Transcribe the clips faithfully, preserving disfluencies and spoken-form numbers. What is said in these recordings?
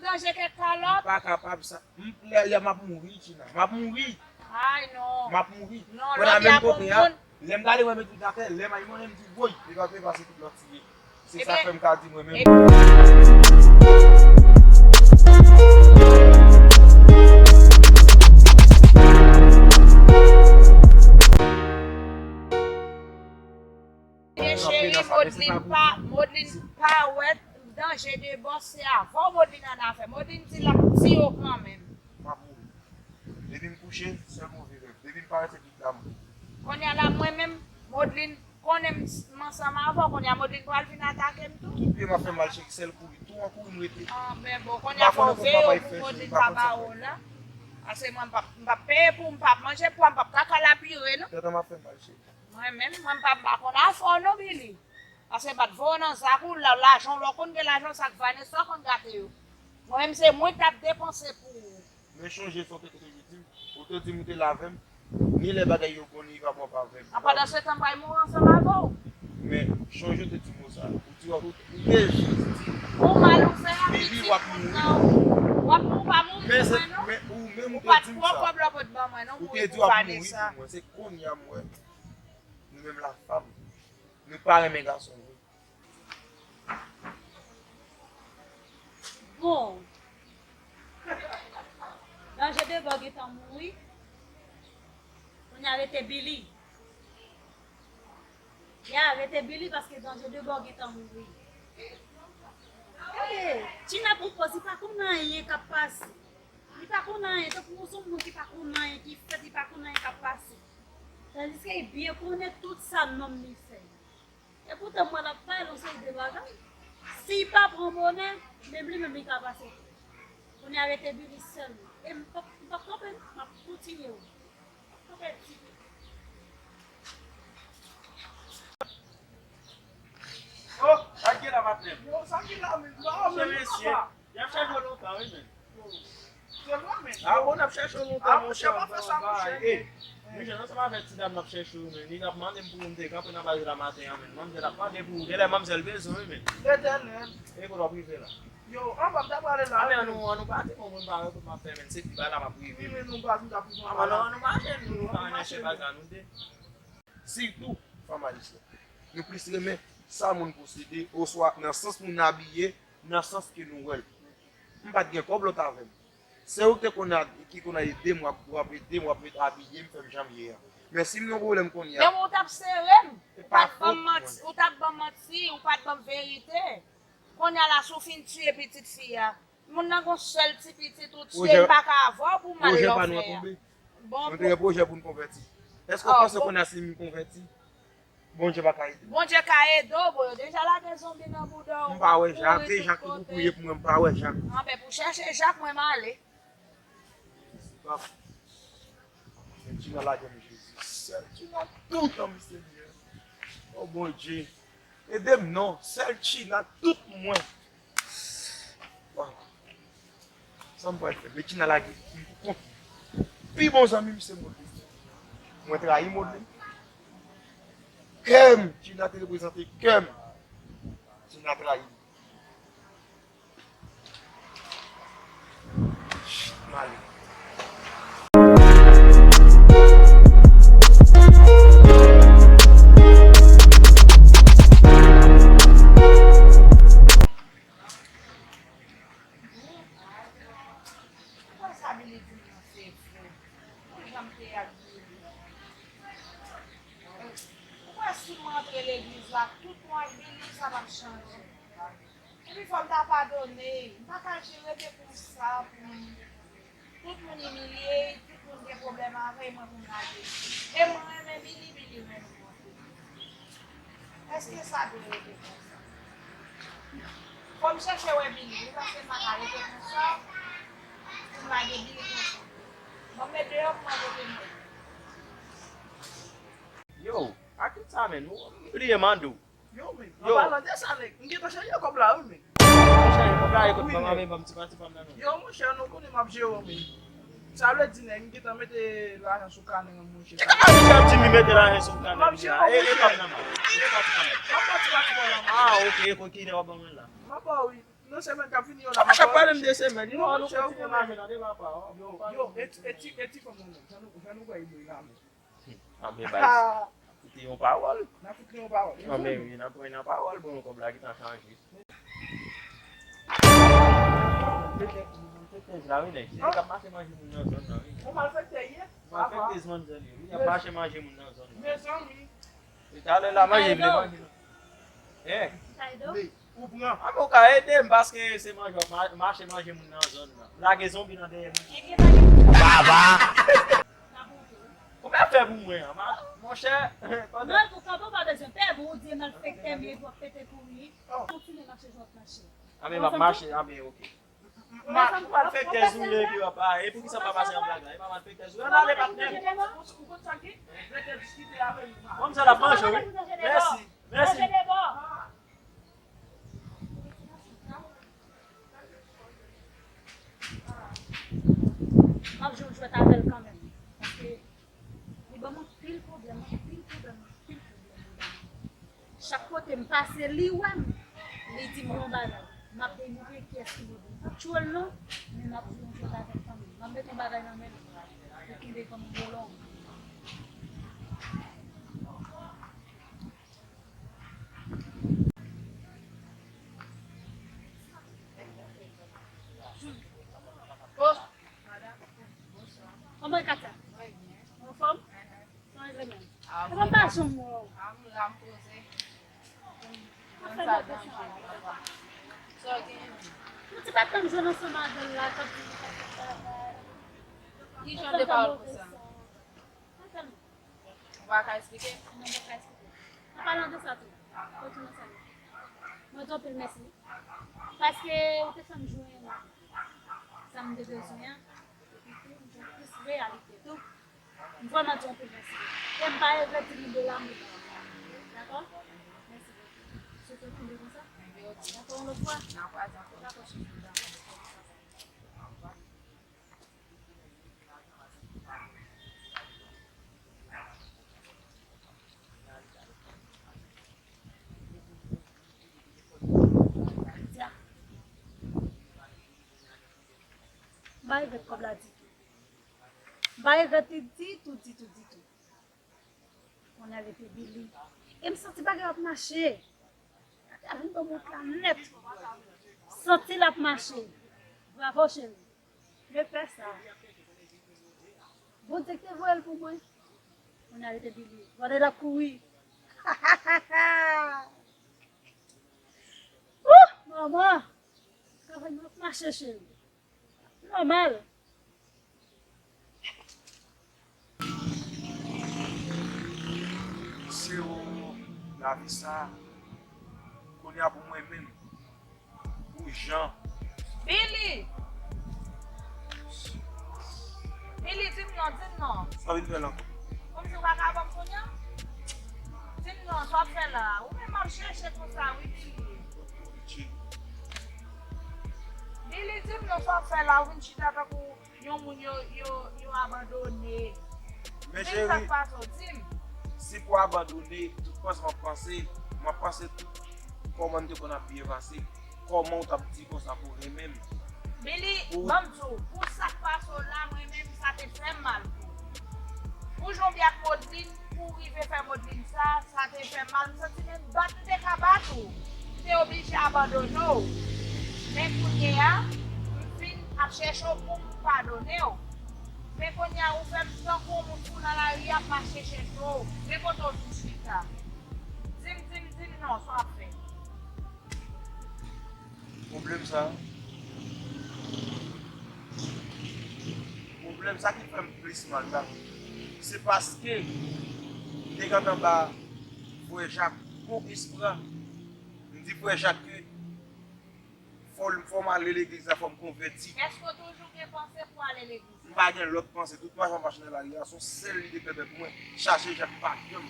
Manje kèk kalòt. M pa kapab sa. M, lè, lè m ap mouri, Tina. M ap mouri. Ay, non. M ap mouri. Non, lòt la menm kote a, lè m gade, mwen met tout atè, lè m ay manje, m di, woy, li pa dwe pase tout lòt siye. Se sa fè m ka di mwen menm. Ebyen, cheri, Modlin pa, Modlin pa wè danje de bòs, se avè w Modlin annafè. Modlin di l ap tiye w kanmenm. M ap mouri. Depi m kouche, sèl move rèv. Depi m parèt, se tout damou. Kounye a la, mwen menm, Modlin, konnen m, m ansanm avè w, kounye a Modlin pral vin atake m tou. Tout pye m ap fè mal, cheri, sèl kouri. Tou an kouri m rete. Anben bon, kounye a fò w veye w pou Modlin pa ba w la. Paske mwen m p ap, m p ap peye pou w, m p ap manje pou w, m p ap ka kalabire, non. Tèt an m ap fè mal, cheri. Mwen menm, mwen m pa, m pa konn afè w non, Billy. Paske m pa t voye w nan zak ou, la, lajan w, lè w konn gen lajan, sa k Vanessa konn gate yo. Mwen menm, se mwen k t ap depanse pou ou. Men chonje sa w te, te di m. Ou te di m ou te la avè m. Ni lè bagay yo bon, ni lè yo pa bon, pa avè m. An, pandan se tan, m pral mouri ansanm avè w. Men chonje w te di m sa. Ou di w, ou, ou te jis di, ou mal ou fè a, pitit moun nan, w ap mouri, w pa mouri pou mwen, non. Men ou menm ou te di m sa. Ou pa t pran kòb la w pot ban mwen, non, pou Vanessa. Ou te di w ap mouri pou mwen. Se kounye a m wè. Nou menm la fanm, nou pa renmen gason vre. Bon. Danje de bò gentan mouri. Kounye a rete Billy. Ya, rete Billy paske danje de bò gentan mouri. Gade, Tina pran pòz, li pa konn anyen k ap pase. Li pa konn anyen, tankou se yon moun ki pa konn anyen ki fèt, li pa konn anyen k ap pase. Tandiske li byen konnen tout sa nonm li fè. Epoutan, m wè l ap pale yon seri de bagay. Si l pa pran bonè, menm li menm li ka pase tou. Kounye a rete Billy sèlman. E m p ap, m p ap kanpe non, m ap kontinye wi. M p ap kanpe ti pye. Oh, sa k gen la, patnè m? Yo, sa k gen la menm? Yo, men mesye, papa. Y ap chèche w lontan, wi, men. Se vre, men. Ah, bon, n ap chèche w lontan, monchè, pa fè sa, monchè. Eh, monchè, ansanm avèk ti dam n ap chèche w, men. Li t ap mande m pou m te kanpe nan baz la maten an, men. Manmzèl ap mande pou ou. Genlè manmzèl bezwen, wi, men. Letènèl. E kote w ap rive la? Yo, anba m ta prale la, men. Ann nou, ann nou pati, bon, mwen pa wè kote m ap fè, men. Se pi ba la m ap rive. Wi, men nou pa, nou ta pi bon. Ann nou, ann nou mache, nou, nou pa nan chèpaz la, nou te. Sitou, fanm ayisyèn. Nou plis renmen sa moun posede, oswa nan sans moun abiye, nan sans ke nou wè l. M pa t gen kòb lòt avè m. Se ou ki te konn a, ki konn a ede m, w ap, w ap ede m, w ap met abiye m, fè m jan m ye a. Men si m gen yon pwoblèm kounye a. Men ou t ap sere m. Ou pa t ban m manti, ou t ap ban m manti, ou pa t ban m verite. Kounye a la, si w fin tiye pitit fi a, moun nan gon sèl ti pitit ou tiye, li pa ka avè w pou mal lè w fè a. Bon, nou te gen pwojè pou n konvèti. Èske w panse kounye a si m konvèti, Bondye pa ka ede m? Bondye ka ede w, bon, yo deja lage zonbi nan bouda w. M pa wè Jak, se Jak ki pou priye pou mwen, m pa wè Jak. Anben, pou chèche Jak, mwen m ale. Men Tina lage m, Jezi. Sèl Tina tout an m, Senyè. O Bondye, ede m non. Sèl Tina tout mwen. Waw. Sa m pral fè? Men Tina lage m pou kont. Pi bon zanmi m se Modlin. Mwen trayi Modlin. Kè m, Tina te reprezante kè m. Tina trayi m. Ou kwè sa Billy di m nan se vre? Pou jan m te ak Billy. Ou kwè si mwen antre legliz la, tout mwen ak Billy, sa p ap chanje? Epi fò m ta padone. M pa ka jere te konsa pou m. Tout moun imilye, tout moun gen pwoblèm avè mwen pou m lage. E mwen renmen Billy, Billy renmen mwen. Èske sa dwe rete konsa? Fò m chèche wè Billy, wi, paske m pa ka rete konsa, pou m lage Billy konsa. Ban m met deyò pou mwen pote mwen. Yo, ak tout sa, menn, m bliye mande w. Yo, men, an palan de sa, nèg, m gentan chanje kòb la, wi, men. Ou chanje kòb la, e kot, ban m, ban m ti pati pa m nan, non. Yo, monchè, nou konnen m ap jere w, men. Sa vle di, nèg, m gentan mete lajan sou kanè an, monchè. Ki kanè, monchè, ap di m li mete lajan sou kanè, monchè? E, e pa m nan, man. E pa ti kanè. M ap pran ti pati pa m nan, monchè. Ah, ok, e kot ki lè w ap ban mwen la? M ap ba w, wi. Nan semèn k ap vini yo la. A chak pale m de semèn, yo, nou kontinye mache nan devan pa. Yo, yo, e ti, e ti, e ti fanm nan menm, jan nou, jan nou wè li la menm. Anben, bay, koute yon pawòl. N a fout li yon pawòl. Anben, wi, n a pran nan pawòl, bon, kòb la gentan chanje. Malfektèz la, wi, nèg. Se li k ap mache manje moun nan zòn nan, wi. Yon malfektè, ye? Malfektèz manzè li, wi. L ap mache manje moun nan zòn nan. Mezanmi. E talè la, manje, vle manje. Eh. Kaydo? Ou pran. Anben, ou ka ede m, paske se manje w ap ma-, mache manje moun nan zòn nan. Lage zonbi nan dèyè m. Baba! Kòman y ap fè pou mwen an? Ma-, monchè, pandan non, ou kanpe, ou pa bezwen pè, bon, ou di malfektè, men w ap pete kouri. Kontinye mache jan w ap mache. Anben, m ap mache, anben, oke. Ma-, malfektèz ou ye, epi w ap, ah, e poukisa w pa pase yon blag la? E pa malfektèz ou ye? Ann ale, patnè. Ou konn sa ki? Rete diskite avè nou. Kòmsa l ap manje, wi. Mèsi, mèsi. M ap jwe yon jwèt avè l kanmenm. Paske li ban m anpil pwoblèm, anpil pwoblèm, anpil pwoblèm li ban m. Chak kote m pase, li wè m, li di m yon bagay. M ap demontre kiyès ki move. M p ap tchwe l non, men m ap jwe yon jwèt avè l kanmenm. M ap met yon bagay nan men l pou kenbe kòm yon bolon. Oh, madam. Kòman Katia? Anfòm? Sa rete menm. Ah, mwen pa janm wè w. Ah, m la, m poze. Mwen sa danje, papa. Sa w gen? Mwen te pa tann jwenn ansanm avè l la, k ap di li pa fè travay. Ki jan de pawòl konsa? Ou pa ka eksplike? Non, mwen pa ka eksplike. An palan de sa tou, retounen sa. Mwen di w anpil mèsi. Paske ou te fè m jwenn sa m te bezwen an. Epi tou, m jwenn plis reyalite tou. M vrèman di w anpil mèsi. E m pa regrèt di m de lanmou. Dakò? Mèsi bokou. Sou tou kenbe konsa. Dakò, yon lòt fwa. Dakò, cheri. M pa regrèt kòb la ditou. M pa regrèt li ditou, ditou, ditou. Kounye a rete Billy. E m santi bagay yo ap mache. Gade, a vin ban m wont la nèt. Santi l ap mache. Bravo, cheri. Repè sa. Bondye ki te voye l pou mwen. Kounye a rete Billy. Gade l ap kouri. Ouh, manman. Travay mwen ap mache, cheri. Nòmal. Se yon lavi sa. Kounye a pou mwen menm, pou jan. Billy! Billy, di m non, di m non. Sa w vin fè la ankò? Kòmsi w pa ka ban m kounye a? Di m non, sa w ap fè la? Ou menm m ap chèche konsa, wi, Billy. Billy, di m non, sa w ap fè la? Ou vin chita tankou yon moun yo, yo, yo abandone. Men cheri, sa k pase w, di m. Si pou abandone, tout panse m ap panse, m ap panse tout kòman n te konn ap byen pase, kòman w t ap di konsa pou renmen m. Billy, ban m di w, pou sa k pase w la, mwen menm, sa te fè m mal pou ou. Pou jan w byen ak Modlin, pou w rive fè Modlin sa, sa te fè m mal. M santi menm bat m te ka bat ou, m te oblije abandone w. Men kounye a, m vin ap chèche w pou m padone w. Men kounye a, ou fè m tankou yon moun fou nan lari ap mache chèche w. Men kote w vin chita. Di m, di m, di m non, sa w ap fè. Pwoblèm sa, pwoblèm sa ki fè m plis mal la, se paske m te gentan ba frè Jak bon espwa. M di frè Jak ke fò l, fò m ale legliz la, fò m konvèti. Èske w toujou gen panse pou w ale legliz la? M pa gen lòt panse. Tout mache m ap mache nan lari a, se yon sèl lide pèpè pou mwen, chache Jak pa janm.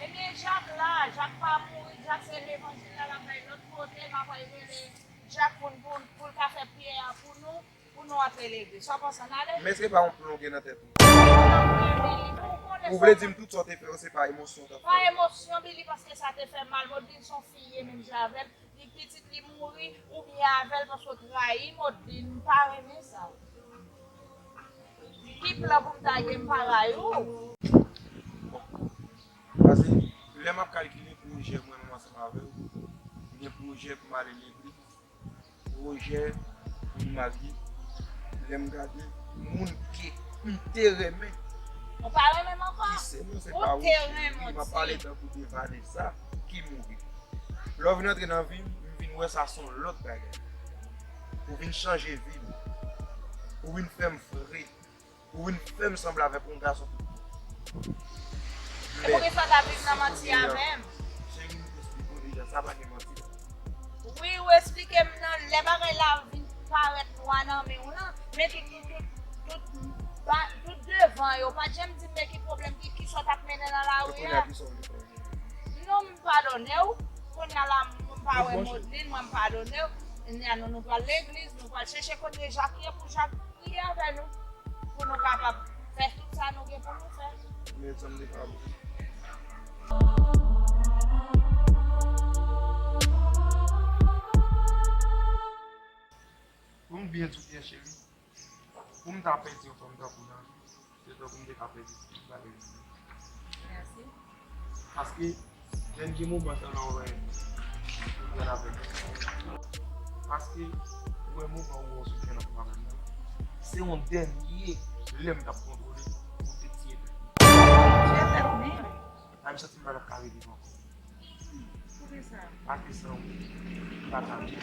Ebyen, Jak la, Jak pa mouri, Jak se levanjil la, l ap bay lòt kote, m ap al rele Jak pou n, pou n, pou l ka fè priyè a pou nou, pou nou antre legliz. Sa w panse, n ale? Men èske pa yon plan w gen nan tèt ou? Ou vle di m tout sa w te fè yo, se pa emosyon w t ap fè? Pa emosyon, Billy, paske sa te fè m mal. Modlin se yon fi ye menm jan avè m. Li pitit li mouri, oubyen avè l paske w trayi Modlin, m pa renmen sa. Ki plan pou m ta gen, m pa rayi w? Bon. Paske lè m ap kalkile pwojè mwen menm ansanm avè w, gen pwojè pou m ale legliz, pwojè pou m marye, lè m gade moun ke m te renmen. Ou pa renmen m ankò? Ki se mwen, se pa ou, cheri. M ap pale tankou de Vanessa ki mouri. Lè w vin antre nan vi m, m vin wè sa se yon lòt bagay. Ou vin chanje vi m. Ou vin fè m fre. Ou vin fè m sanble avèk yon gason tout bon. E poukisa w t ap viv nan manti a menm? Cheri, m te esplike w deja, sa pa gen manti la. Wi, ou esplike m nan lè bagay la vin parèt nwa nan men w lan, men tout, tout, tout, tout, ba- tout devan yo, pa t janm di m men ki pwoblèm, ki, kisa w t ap mennen nan lari a. E kounye a, kisa w vle fè? Non, m padone w. Kounye a la, m pa wè Modlin, mwen m padone w. Kounye a, nou, nou pral legliz, nou pral chèche kote Jak ye pou Jak priye avè nou, pou nou kapab fè tout sa nou gen pou nou fè. Men sa m te ka ba w. Pou m byen di w byen, cheri, pou m ta pèdi yon fanm tankou w nan vi, se tankou m te ka pèdi tout bagay nan vi. Mèsi. Paske, lè n gen moman sa nan wè, ou pran avè m. Paske, ou wè moman ou wè w sou fè nan pwoblèm nan. Se yon dènye lè m t ap kontwole pou te tiye tèt mwen. Tiye tèt mwen? Sa m santi m pa t ap ka rete ankò. Poukisa? Paske san ou, m pa ka viv.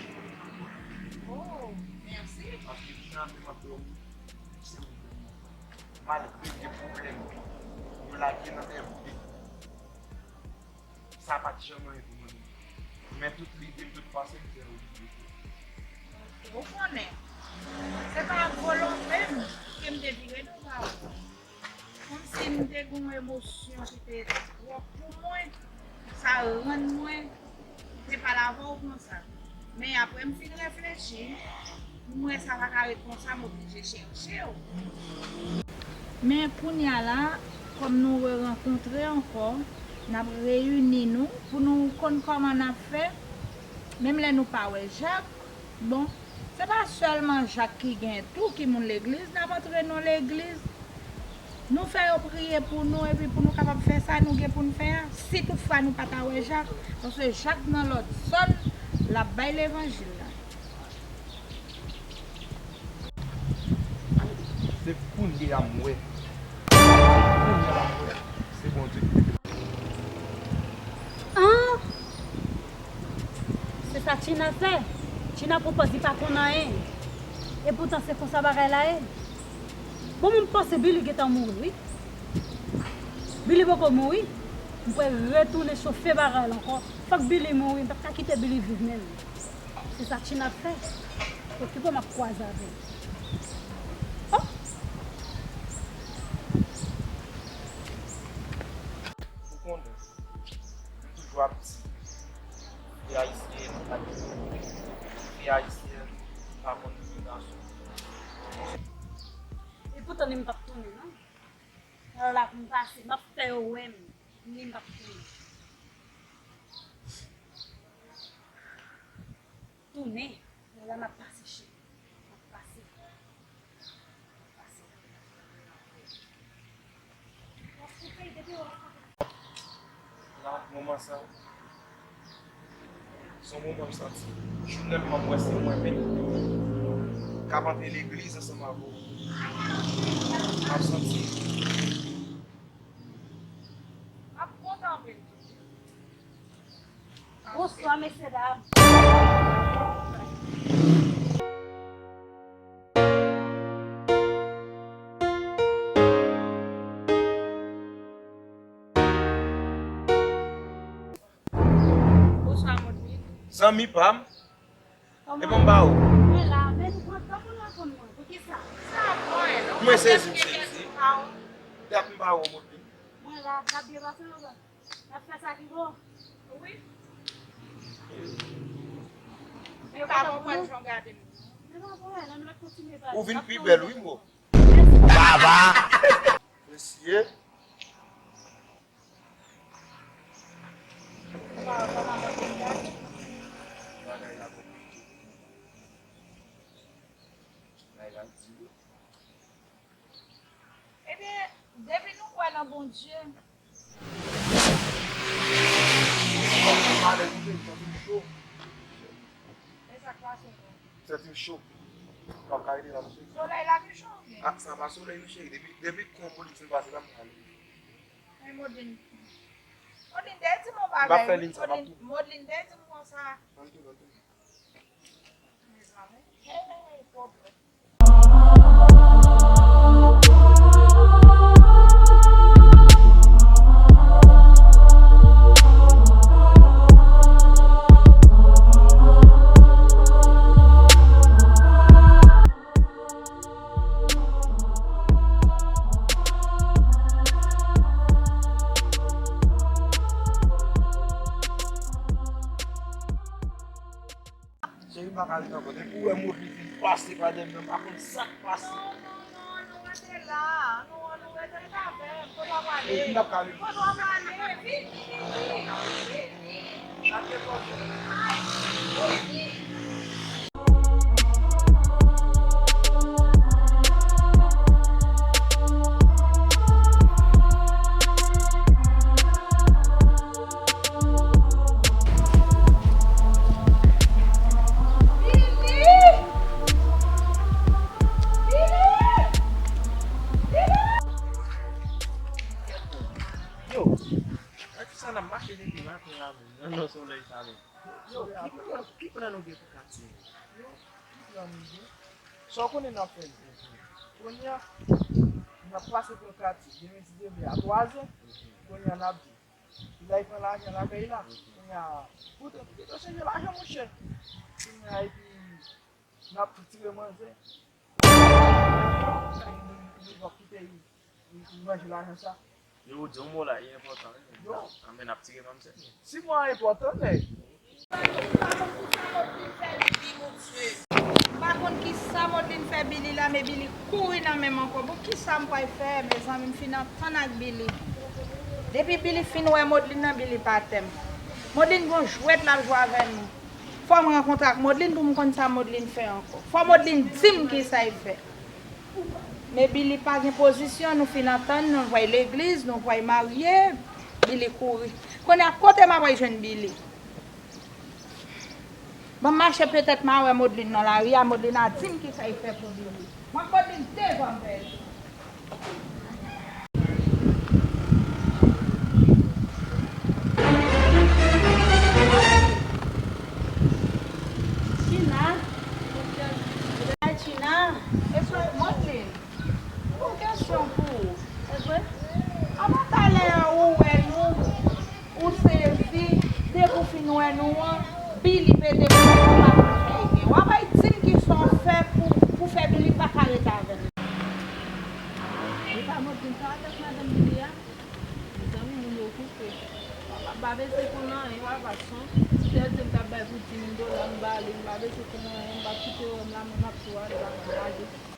Oh, mèsi. Paske nan men m ap fè ou, se ou menm. Malgre m gen pwoblèm, yo lage nan tèt mwen. Sa pa t janm anyen pou mwen menm. Men tout lide m, tout panse m, se ou ki te fè. Ou konnen, se pa ak volonte m ke m te vire do ba ou. Kòmsi m te gen yon emosyon ki te twòp pou mwen, sa rann mwen te pale avè w konsa. Men apre m fin reflechi, m wè sa pa ka ret konsa, m oblije chèche w. Men kounye a la, kòm nou re-rankontre ankò, n ap reyini nou pou nou konn kòman n ap fè, menm lè nou pa wè Jak. Bon, se pa sèlman Jak ki gen tou ki moun legliz, n ap antre nan legliz. Nou fè yo priye pou nou, epi pou nou kapab fè sa nou gen pou n fè a, si toutfwa nou pa ta wè Jak, paske Jak nan lòt zòn, l ap bay levanjil la. Se kounye a m wè. Se kounye a m wè. Se Bondye ki mete m. Ah! Se sa Tina fè. Tina pran pòz li pa konn anyen. Epoutan se konsa bagay la ye. Bon, mwen m panse Billy gentan mouri, wi. Billy poko mouri. M pral retounen chofe bagay la ankò. Fòk Billy mouri, m p ap ka kite Billy viv menm. Se sa Tina ap fè. Okipe w, m ap kwaze avè l. Oh! Ou konnen, m toujou ap di, fi ayisyèn pa gen fi ayisyèn pa konn renmen gason. Epoutan ni m p ap tounen non. Lè la pou m pase, m ap fè yo wè m, ni m p ap tounen. Tounen, lè la m ap pase cheri, m ap pase. M ap pase. La, moman sa, se yon moman m santi, jounèlman m wè se mwen menm k ap antre legliz ansanm avè w. M ap santi. M ap kontan anpil. Bonswa, mesyedam. Bonswa, Modlin. Zanmi pa m. Kòman? Epi m pa ou. Mwen la, men nou pran tan pou n reponn mwen. Poukisa? Sa mwen, non. Mwen sezi, m sezi. Dat m pa ou, Modlin. Mwen la, n ap byen pase, non, sa. N ap fè sa ki bon. Wi. Mwen pa konprann jan w gade m. Men pa pwoblèm, ann nou kontinye pale. Ou vin pi bèl, wi, mo. Baba! Mesye. Kòman, kòman mwen vin gade? Bagay Ebyen, depi nou kwè nan Bondye. E sa k pase w menm? Santi m cho. M p ap ka rete la, mesye. Solèy la ki cho oubyen? Ah, sa pa solèy, non, cheri. Depi, depi kon politik pase la, m prale. Men Modlin. Modlin te di m yon bagay. M ap fè wi. Lin sa, m ap Modlin, tou. Modlin te di m konsa. Ann tounen, ann tounen. Mezanmi. Hey, pwoblèm. Cheri, m pa ka ret ankò. Depi w wè Modlin fin pase pa dèyè m nan, m pa konn sa k pase. Non, non, non, ann nou rete la. Ann nou, ann nou rete avè m. Kote w ap prale? Kote w ap prale? Vini, vini, vini. Yo, sa n ap mache depi maten la menm, nan, nan solèy sa menm. Yo, ki plan, ki plan nou gen pou katye? Yo, ki plan nou gen? Sa w konnen n ap fè l. Kounye a, n ap pase pran katye. Demen si Dye vle a twazè, kounye a n ap di. Li pran lajan lakay la. Kounye a, poutèt, pito chanje lajan, monchè. Kounye a, epi, n ap tire manzè. Nou, nou, nou p ap kite li, li, li manje lajan sa. Yo, ou di yon mo la, li enpòtan, wi. Yo. Anben, n ap tire manzè. Si mo a enpòtan, nèg. M pa konn kisa Modlin fè Billy la, men Billy kouri nan men m ankò. Bon, kisa m pral fè, mezanmi, m fin antann ak Billy. Depi Billy fin wè Modlin nan, Billy pa tè m. Modlin gon jwèt l ap jwe avè nou. Fò m rankontre ak Modlin pou m konn sa Modlin fè ankò. Fò Modlin di m kisa l fè. Men Billy pa gen pozisyon, nou fin antann, nou pral legliz, nou pral marye, Billy kouri. Kounye a, kote m ap al jwenn Billy? Ban m mache, petèt m a wè Modlin nan lari a, Modlin a di m kisa l fè pou Billy. Mwen, Modlin devan m pèdi. China. Ay, China. Eswe, Modlin. Yon kesyon pou ou. Eswe? Anvan talè a, ou wè nou, ou sezi, depi w fin wè nou an, Billy pete pou ou pa konn sa l gen. W ap al di m kisa w fè pou, pou fè Billy pa ka ret avè m. E pa Modlin sa avèk madanm Billy a? Mezanmi, moun yo koupe. Papa, m pa bezwen konn anyen, papa, son. Si tèl di m t ap bay pou di mil dola, m ba li, m pa bezwen konn anyen, m p ap kite w wè m la, men m ap tou ale, papa, m lage.